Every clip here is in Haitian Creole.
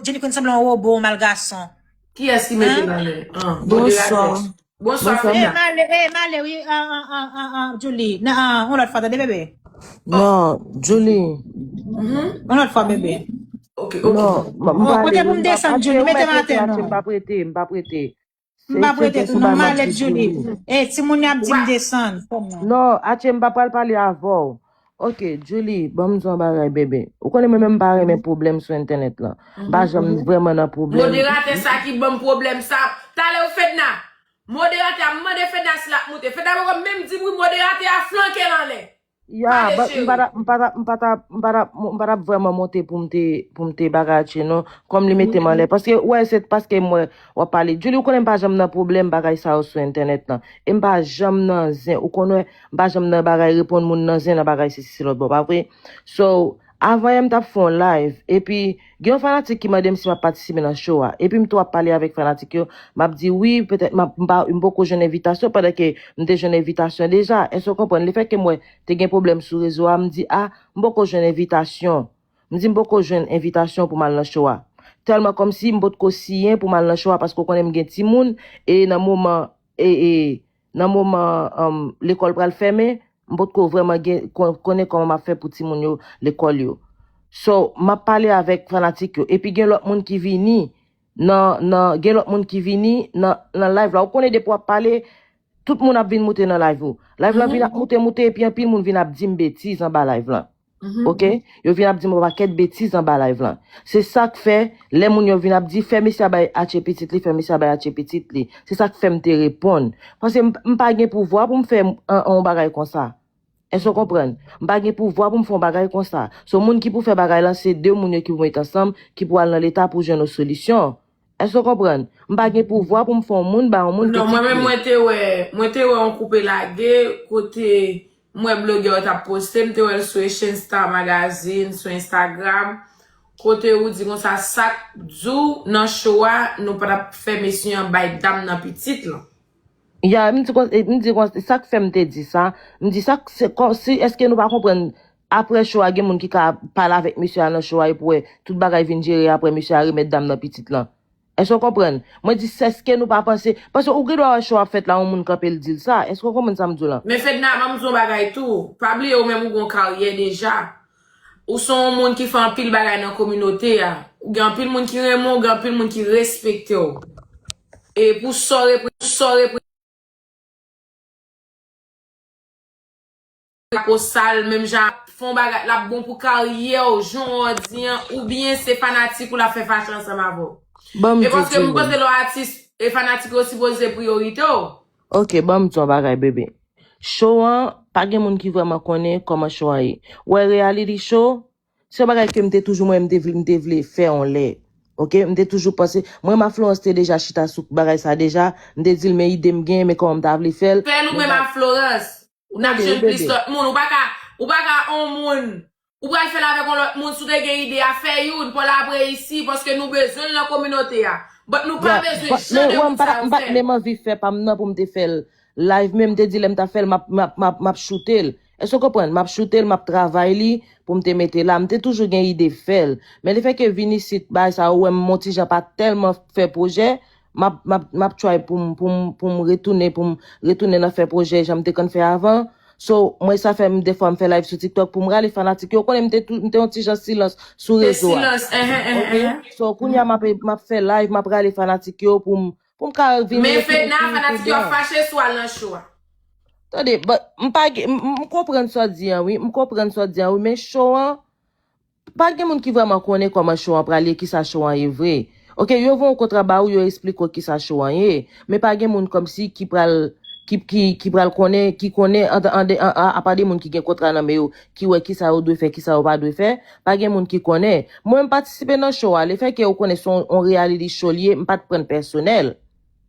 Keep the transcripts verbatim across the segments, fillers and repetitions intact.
Julie konn sanble yon wobo, yon mal gason. Kiyès ki mete l anlè? An, moderatè. Bonswa. Bonswa, Fedna. E male, e male, wi, an, an, an, an, an, Julie. Nan, an, yon lòt fwa, tande, bebe. Non, Julie. Yon lòt fwa, bebe. Ok, ok. Non, m pa, kote pou m desann, Julie, mete m atè, non. M pa prete, m pa prete. M pa prete tou, non, m alèz, Julie. E, timoun yo ap di m desann. Non, Atye, m pa pral pale avè w. Ok, Julie, ban m di w yon bagay, bebe. Ou konnen mwen menm m pa renmen pwoblèm sou entènèt lan. M pa janm vrèman nan pwoblèm. Moderatè sa ki ban m pwoblèm sa. Talè, Fedna. Moderatè a mande Fedna si l ap moute. Fedna poko menm di m wi, moderatè a flanke l anlè. Ya, m pa t ap, m pa t ap, m pa t ap, m pa t ap vrèman monte pou m te, pou m te bagay Atye non, kòm li mete m anlè. Paske, wè, se paske m wè w ap pale. Julie, ou konnen m pa janm nan pwoblèm bagay sa yo sou entènèt lan. E m pa janm nan zen, ou konnen, m pa janm nan bagay reponn moun nan zen, nan bagay sesi, se lòt bò, pa vre? So, avan yè m t ap fè yon live, epi gen yon fanatik ki mande m si m ap patisipe nan show a. Epi m tou ap pale avèk fanatik yo, m ap di wi, petèt m ap, m pa, m poko jwenn envitasyon, pandan ke m te jwenn envitasyon deja. Èske w konprann? Lefètke m wè te gen pwoblèm sou rezo a, m di, a, m poko jwenn envitasyon. M di m poko jwenn envitasyon pou m al nan show a. Tèlman kòmsi m potko siyen pou m al nan show a, paske w konnen m gen timoun, e nan moman, e, e, nan moman, um, lekòl pral fèmen, m potko vrèman gen, kon-, konnen kòman m ap fè pou timoun yo, lekòl yo. So, m ap pale avèk fanatik yo. Epi gen lòt moun ki vini nan, nan, gen lòt moun ki vini nan, nan live la. Ou konnen depi w ap pale, tout moun ap vin moute nan live ou. Live lan vin ap moute, moute, epi anpil moun vin ap di m betiz anba live lan. Ok? Yo vin ap di m yon pakèt betiz anba live lan. Se sa k fè, lè moun yo vin ap di, fè mesye a bay Atye pitit li, fè mesye a bay Atye pitit li. Se sa k fè m te reponn. Paske m, m pa gen pouvwa pou m fè, an, an, yon bagay konsa. Èske w konprann? M pa gen pouvwa pou m fè yon bagay konsa. So, moun ki pou fè bagay lan, se de moun yo ki pou met ansanm, ki pou al nan Leta pou jwenn yon solisyon. Èske w konprann? M pa gen pouvwa pou m fè yon moun bay yon moun pitit li. Non, mwen menm, mwen te wè, mwen te wè yon koupe lage, kote m wè blogè yo t ap poste, m te wè l sou Asian Star Magazine, sou Instagram, kote ou di konsa, sa k di w nan show a, nou pa t ap fè mesye an bay dam nan pitit lan. Ya, m di kon, e, m di kon, sa k fè m te di sa, m di sa k, se kòmsi, èske nou pa konprann, apre show a, gen moun ki ka pale avèk mesye a nan show a, epi w wè, tout bagay vin jere, apre mesye a remèt dam nan pitit lan. Èske w konprann? Mwen di, èske nou pa panse, paske ou gen dwa wè show ap fèt la, yon moun kanpe l di l sa. Èske w konprann sa m di w lan? Men Fedna, ban m di w yon bagay tou. Pa bliye ou menm ou gen yon karyè deja. Ou se yon moun ki fè anpil bagay nan kominote a. Ou gen anpil moun ki renmen w, gen anpil moun ki respekte w. E pou sa w repre-, pou sa w repre-, ko sal, menm jan ap fè yon bagay, l ap bon pou karyè w, jan w di an, oubyen se fanatik ou l ap fè fache ansanm avè w. Ban m di w. E paske m panse lè w atis, e fanatik yo sipoze priyorite w. Ok, ban m di w yon bagay, bebe. Show an, pa gen moun ki vrèman konnen kòman show an ye. Ou wè reality show, se yon bagay ke m te toujou, mwen, m te vle, m te vle fè yon lè. Ok, m te toujou panse, mwen, ma Florence te deja chita sou bagay sa deja, m te di l, men ide m gen, men kòman m ta vle fè l. Fè l ou menm ak Florence. Ou n ap jwenn plis lòt moun. Ou pa ka, ou pa ka on moun. Ou pral fè l avèk on lòt moun, si w te gen ide a, fè youn, pa l ap reyisi, paske nou bezwen l nan kominote a. But nou pa bezwen jan de moun sa yo fè l. M pa t menm anvi fè pa m nan pou m te fè l live, men m te di lè m t ap fè l, m ap, m ap, m ap, m ap choute l. Èske w konprann? M ap choute l, m ap travay li pou m te mete la. M te toujou gen ide fè l. Men lefètke vin isit, bagay sa, ou wè m, m on ti jan pa tèlman fè pwojè, m ap, m ap, m ap try pou m, pou m, pou m retounen, pou m retounen nan fè pwojè jan m te konn fè avan. So, mwen sa fè m, defwa m fè live sou TikTok pou m rale fanatik yo. Ou konnen m te tou, m te on ti jan silans sou rezo a. Te silans, enhen, enhen, enhen. So, kounye a m ap, m ap fè live, m ap rale fanatik yo pou m, pou m ka vin. Men Fedna, fanatik yo ap fache si w al nan show a. Tande, but, m pa gen, m, m konprann sa w di an, wi. M konprann sa w di an, wi. Men show an, pa gen moun ki vrèman konnen kòman show an pral ye, kisa show an ye vre. Ok, yo voye yon kontra ba ou, yo esplike w kisa show an ye. Men pa gen moun kòmsi ki pral, ki, ki, ki pral konnen, ki konnen, an, an, an, a, apa de moun ki gen kontra nan men yo, ki wè kisa yo dwe fè, kisa yo pa dwe fè. Pa gen moun ki konnen. Mwen, m patisipe nan show a. Lefètke ou konnen se yon, yon reality show li ye, m pa t pran l pèsonèl.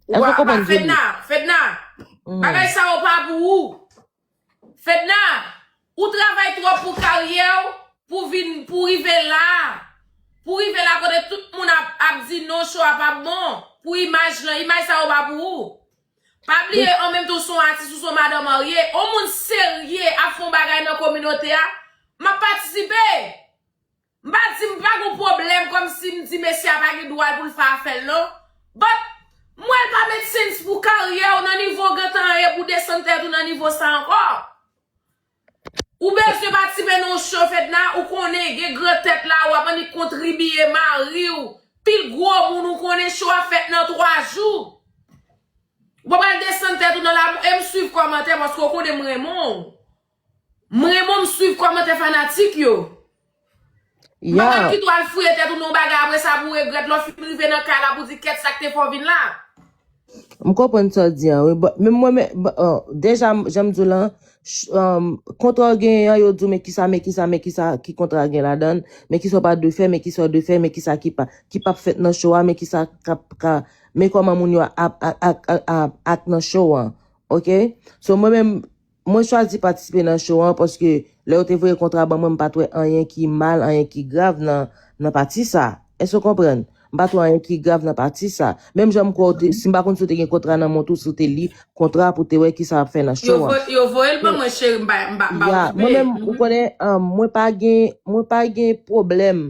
Èske w konprann, Julie? Fedna, Fedna, bagay sa yo pa pou ou. Fedna, ou travay twòp pou karyè w, pou vin, pou rive la. Pou rive la kote tout moun ap, ap di non, show a p ap bon. Pou imaj lan, imaj sa yo pa pou ou. Pa bliye, an menm tan w se yon atis, ou se yon madan marye, yon moun serye ap fè yon bagay nan kominote a, m ap patisipe. M pa di m pa gon pwoblèm kòmsi m di mesye a pa gen dwa pou l fè afè l non. But m wè l pa make sense pou karyè w nan nivo gentan ye pou desann tèt ou nan nivo sa ankò. Ou bezwen patisipe nan yon show Fedna, ou konnen gen gran tèt la, w ap annik kontribiye mari w, pil gwo moun ou konnen show a fèt nan twa jou. Ou pa pral desann tèt ou nan lamou, e m swiv kòmantè paske w konnen m renmen w. M renmen w, m swiv kòmantè fanatik yo. M pa pral kite w al fouye tèt ou nan yon bagay apre sa pou w regrèt lè w fin rive nan kay la pou w di kèt sa k te fè w vin la. M konprann sa w di an wi. Bon, men mwen men bon, oh, deja jan m di w lan, um, kontra w genyen an yo di w men kisa men kisa men kisa ki kontra gen ladan l, men kisa w pa dwe fè, men kisa w dwe fè, men kisa ki pa ki p ap fèt nan show a, men kisa k ap ka men kòman moun yo ap ap ap ap ak nan show an. Ok? So mwen menm mwen chwazi patisipe nan show an paske lè yo te voye kontra ban mwen m pa t wè anyen ki mal, anyen ki grav nan nan pati sa. Èske w konprann? M pa t wè anyen ki grav nan pati sa. Menm jan m kwè w te, si m pa konn si w te gen kontra nan men w tou, si w te li kontra pou w te wè kisa w ap fè nan show an. Yo voye l ban mwen cheri, m pa m pa m pa okipe. Mwen menm ou konnen um, mwen pa gen mwen pa gen pwoblèm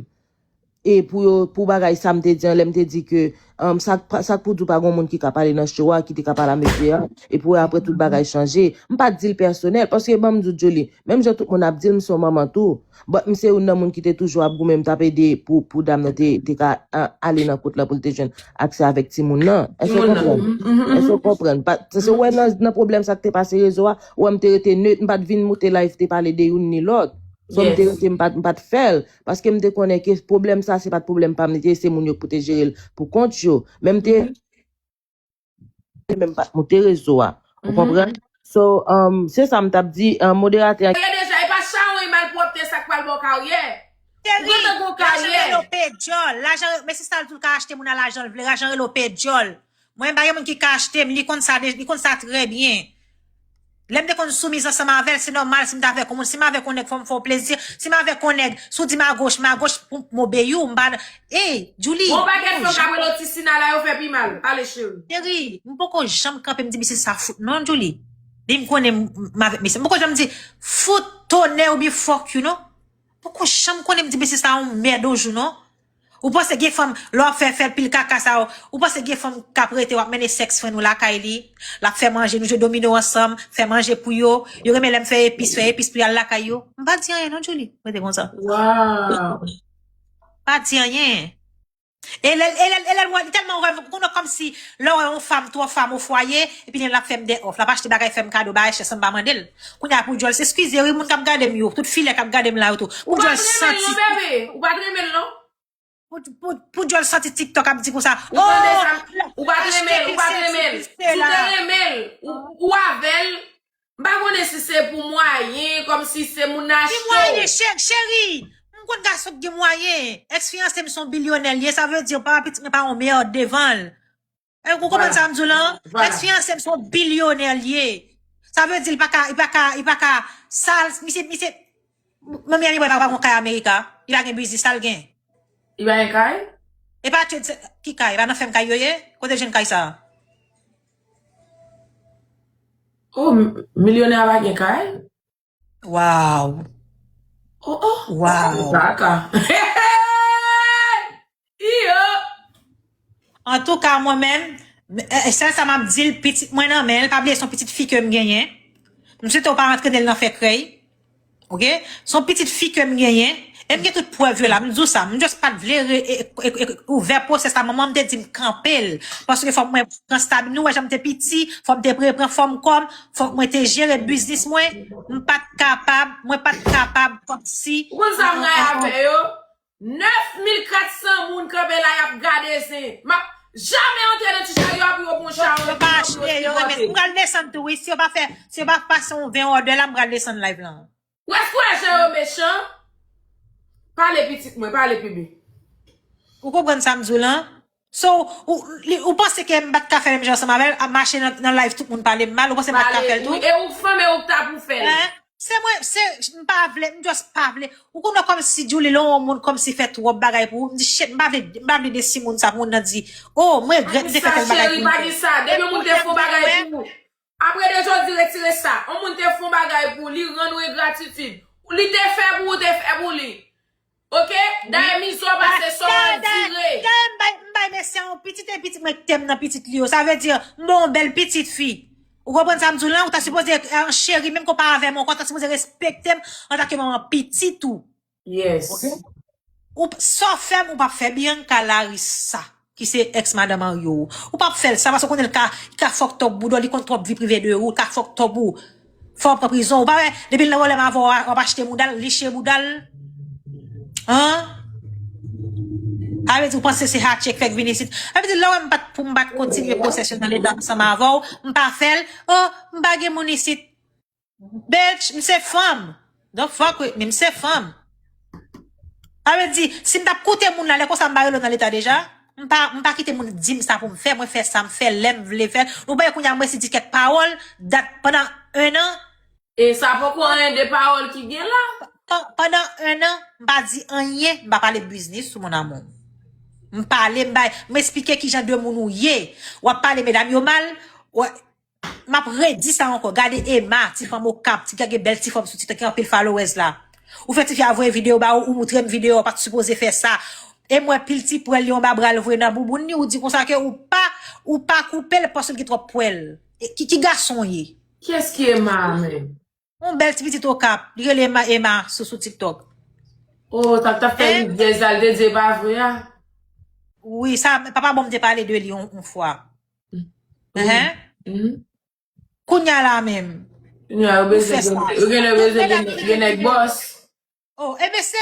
e pou yo pou bagay sa m te di an lè m te di ke um, sa k sa k pou di w pa gen moun ki ka pale nan show a ki te ka pale a mesye a epi apre tout bagay chanje. M pa t di l pèsonèl paske ban m di w Djouly, menm jan tout moun ap di l m se yon manman tou. But m se youn nan moun ki te toujou ap goumen m t ap ede pou pou dam nan te te ka ale nan kout la pou l te jwenn aksè avèk timoun nan. Èske w konprann? Èske w konprann? Sa se wè nan nan pwoblèm sa k te pase rezo a, wè m te rete net, m pa t vin moute live te pale de youn ni lòt. So m te rete m pa t m pa t fè l. Paske m te konnen ke pwoblèm sa se pa t pwoblèm pa m li te ye, se moun yo k pou te jere l pou kont yo. Men m te menm pa t moute rezo a. Ou konprann? So, um, se sa m t ap di, um, moderatè a. Deja, e pa chawony malpwòpte sa k pral ba w karyè. Ou gentan gon karyè. Lajan rele w peye dyòl. Lajan, men se sa l di w ka achte moun a lajan l vle. Lajan rele w peye dyòl. Mwen, m pa gen moun ki ka achte m. Li konn sa, li konn sa trè byen. Lè m te konn soumiz ansanm avè l, se nòmal si m t avèk yon moun. Si m avèk yon nèg, fò m fè w plezi. Si m avèk yon nèg, si w di m agoch, m agoch pou m obeyi w. M pa nan, ey, Djouly. Gon pakèt fanm k ap rele w ti Sina la, yo fè pi mal. Pale, cheri. Cheri, m poko janm kanpe m di misye sa fout non, Djouly. Depi m konnen m avèk misye. M poko janm di fout tonè oubyen fuck you non. M poko janm konnen m di mesye sa yon mèd yon jou non. Ou panse gen fanm lè w ap fè fè pil kaka sa yo, ou panse gen fanm k ap rete w ap mennen sex friend ou lakay li, l ap fè manje, nou jwe domino ansanm, fè manje pou yo, yo renmen lè m fè epis, fè epis pou y al lakay yo. M pa di anyen non Djouly, rete konsa. Wow. Pa di anyen. E lè l e lè l e lè l wè li tèlman wè m konnen kòmsi lè w wè yon fanm twò fanm o fwaye, epi l ap fè m dè òf, l ap achte bagay fè m kado bagay chè san m pa mande l. Kounye a pou dyòl, eskize wi moun k ap gade m yo, tout filè k ap gade m la yo tou. Pou dyòl santi. Ou pa t renmen l non bebe, ou pa t renmen l non. Pou, pou, pou dyòl sòti TikTok ap di konsa. Ou tande sa? Ou pa t renmen l, ou pa t renmen l. Si w te renmen l, ou, ou avè l, m pa konnen si se pou mwayen, kòmsi se moun achte w. Ki mwayen, cheri? M konn gason ki gen mwayen. Èks fiyanse m se yon bilyonè l ye, sa vle di papa pitit mwen pa yon mèd devan l. Ou konprann sa m di w lan? Èks fiyanse m se yon bilyonè l ye. Sa vle di l pa ka, li pa ka, li pa ka, sa l, misye, misye, Manmi Annie Boy pa gon kay Amerika. Li pa gen biznis, sa l gen? Li pa gen kay? E pa tchè, ki kay? E pa nan fèm kay yo ye? Kote l jwenn kay sa? Oh, milyonè a pa gen kay? Wow. Oh, oh. Wow. Kaka. Iyo. Antouka, mwen menm, sèl sa m ap di l, pitit mwen nan men l, pa bliye se yon pitit fi ke m genyen. M swete w pa rantre nan l nan fè krèy. Ok? Se yon pitit fi ke m genyen. E m gen tout prèv yo la. M di w sa. M just pa t vle ouvè pwosès la. Manman m te di m kanpe l. Paske fòk mwen pran stab. Nou wè jan m te piti. Fòk m te repran fòm kò m. Fòk mwen te jere biznis mwen. M pa t kapab. Mwen pa t kapab kòmsi. Ou konn sa m rayi avè yo? Nèf mil kat san moun kanpe la y ap gade zen. M ap jamè antre nan ti charyo a pou yo pran yon charyo. Yo pa achte, yo renmen. M pral desann tou wi. Si yo pa fè, si yo pa pase yon ven òdè la, m pral desann live lan. Ou wè jan yo mechan? Pale pitit mwen, pale pibe. Ou konprann sa m di w lan? So, ou, li, ou panse ke m pa t ka fè menm jan ansanm avè l, ap mache nan, nan live tout moun pale m mal, ou panse m pa t ka fè l tou? Wi, e ou k fanm e ou k ta pou fè l. Se mwen, se, m pa vle, m just pa vle. Ou konnen kòmsi Djouly lè yon moun kòmsi fè twòp bagay pou ou, m di shit, m pa vle, m pa vle desi moun sa pou moun nan di, oh, m regrèt m te fè tèl bagay pou ou. Cheri, pa di sa, depi yon moun te fè yon bagay pou ou. Apre de jodi retire sa, yon moun te fè yon bagay pou ou, li rann ou engratitid. Li te fè pou ou, te fè pou li. Ok? Dayè mizè w pa se sa w andire. Dayè m bay, m bay mesye an yon pitit, e pitit mwen kite m nan pitit li yo. Sa vle di, m ba w yon bèl pitit fi. Ou konprann sa m di w lan? Ou ta sipoze, an cheri, menm ke w pa avè m ankò, ou ta sipoze respekte m antanke manman pitit ou. Yes. Ok? Ou p-, sa w fè m, ou p ap fè Bianca Larissa, ki se ex madan mari w. Ou p ap fè l sa, paske w konnen l ka, li ka fuck top bouda w, li konn twòp vi prive de ou, li ka fuck top ou. Fò w pran prizon. Ou pa wè, depi l nan pwoblèm avè w, w ap achte bouda l, liche bouda l. An? Sa vle di, ou panse se hatchek fèk vin isit. Sa vle di, lè w wè m pa t, pou m pa t kontinye pwosès yo nan leta ansanm avè w, m pa fè l. Oh, m pa gen moun isit. Bitch, m se fanm. Don't fuck with me, m se fanm. Sa vle di, si m t ap koute moun la, lè konsa m pa rele w nan leta deja. M pa, m pa kite moun di m sa pou m fè, mwen fè sa m fè, lè m vle fè l. Nou pa wè kounye a m resi di kèk pawòl, dat pandan en an. E sa poko anyen de pawòl ki gen la. Pa-, pandan en an, m pa di anyen, m pa pale biznis sou mon amour. M pale, m bay, m esplike kijan de moun ou ye. W ap pale medam yo mal, w-, m ap redi sa ankò. Gade Emma, ti fanm Okap, ti gage bèl ti fanm sou TikTok ki anpil followers la. Ou fè tifi a voye videyo ba ou, ou moutre m videyo, ou pa t sipoze fè sa. E m wè pil ti pwèl li anba bra l voye nan bouboun li, ou di konsa ke ou pa, ou pa koupe l paske l gen twòp pwèl. E ki, ki gason w ye? Kiyès ki Emma a menm? Yon bèl ti pitit Okap, li rele Emma, Emma sou, sou TikTok. Oh, sa k t ap fè rivyèz la, l te di e pa vre a? Wi, sa, papa bon m te pale de li yon, yon fwa. Wi. Enhen. Kounye a la menm. Kounye a, yo bezwen, yo gen lè bezwen gen, gen nèg bòs. Oh, e mesye,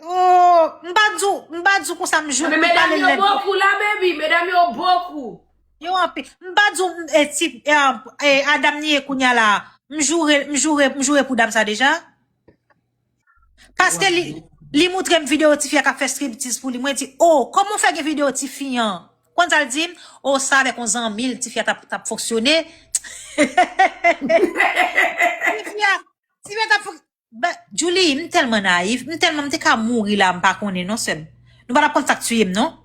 oh, m pa di w, m pa di w konsa m jwe, men medam yo bokou la, baby, medam yo bokou. Yo anpil. M pa di w, e, ti, e, e, a dam ni ye kounye a la. M joure, m joure, m joure pou dam sa deja. Paske li, li moutre m videyo tifi a k ap fè striptiz pou li. Mwen di, oh, kòman w fè gen videyo tifi an? Konn sa l di m? Oh, sa avèk yon zanmi l, tifi a t ap, t ap fonksyone. Tifi a, tifi a t ap fonk-, ben, Julie, m tèlman nayiv, m tèlman, m te ka mouri la, m pa konnen non, sè m. Nou pa t ap konn sa k tiye m non.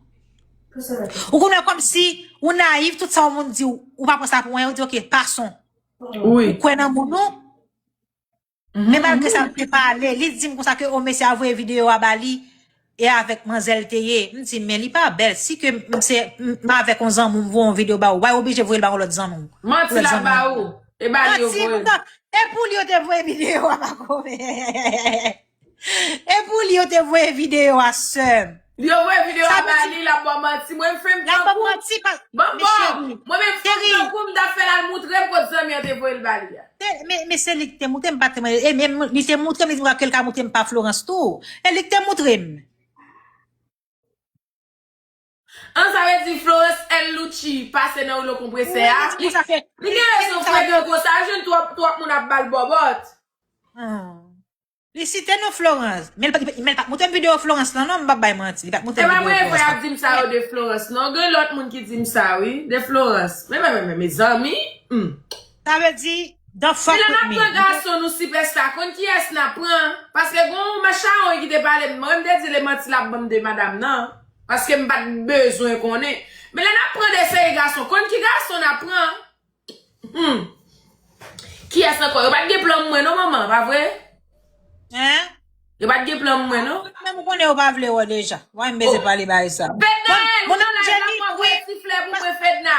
Ou konnen kòmsi ou nayiv, tout sa yon moun di w, ou pa pran sa pou anyen, ou di, ok, pason. Wi. Ou kwè nan moun ou, men malgre sa, m te pale. Li di m konsa ke, o, mesye a voye videyo a ba li, e avèk manzè l te ye. M di, men li pa bèl. Si ke m se, m, m avèk yon zanmi, m voye yon videyo ba ou, w pa oblije voye l ba yon lòt zanmi w. Manti l ap ba ou. E ba li yo voye. E pou li yo te voye videyo a, pa konprann. E pou li yo te voye videyo a, sè m. Yo voye videyo a ba li, l ap ba w manti. Mwen, m fè m tankou. Bon, bon. Mwen menm, fè m tankou m t ap fè l al moutre m kot zanmi an te voye l ba li a. Men, men se li ki te moutre m, pa te mwen. E menm li te moutre m, li di m ke l ka moutre m pa Florence tou. E li ki te moutre m. An, sa vle di Florence El Lucci pase nan woulo konpresè a. Li, li gen rezon frekan konsa, jwenn twòp, twòp moun ap ba l bòbòt. Li site non Florence. Men l pa, men l pa t moutre m videyo Florence lan non, m p ap bay manti. Li pa t moutre m videyo Florence lan. E pa mwen vre ap di m sa yo de Florence non. Gen lòt moun ki di m sa wi, de Florence. Men, men, men, men, mezanmi. Hmm. Sa vle di, don't fuck with me. Men lè n ap pran gason nou sipèsta, konn kiyès n ap pran? Paske gen yon machawon ki te pale m, mwen m te di li manti l ap ban m de madanm nan. Paske m pa t bezwen konnen. Men lè n ap pran de seri gason, konn ki gason n ap pran? Hmm. Kiyès ankò? Yo pa t gen plan mwen non, manman, pa vre? Hein? Yo pa t gen plan mwen non. Menm ou konnen yo pa vle wè deja. Wè m bezwen pale bagay sa. Fedna, Fedna, l ap voye ti flè pou mwen, Fedna.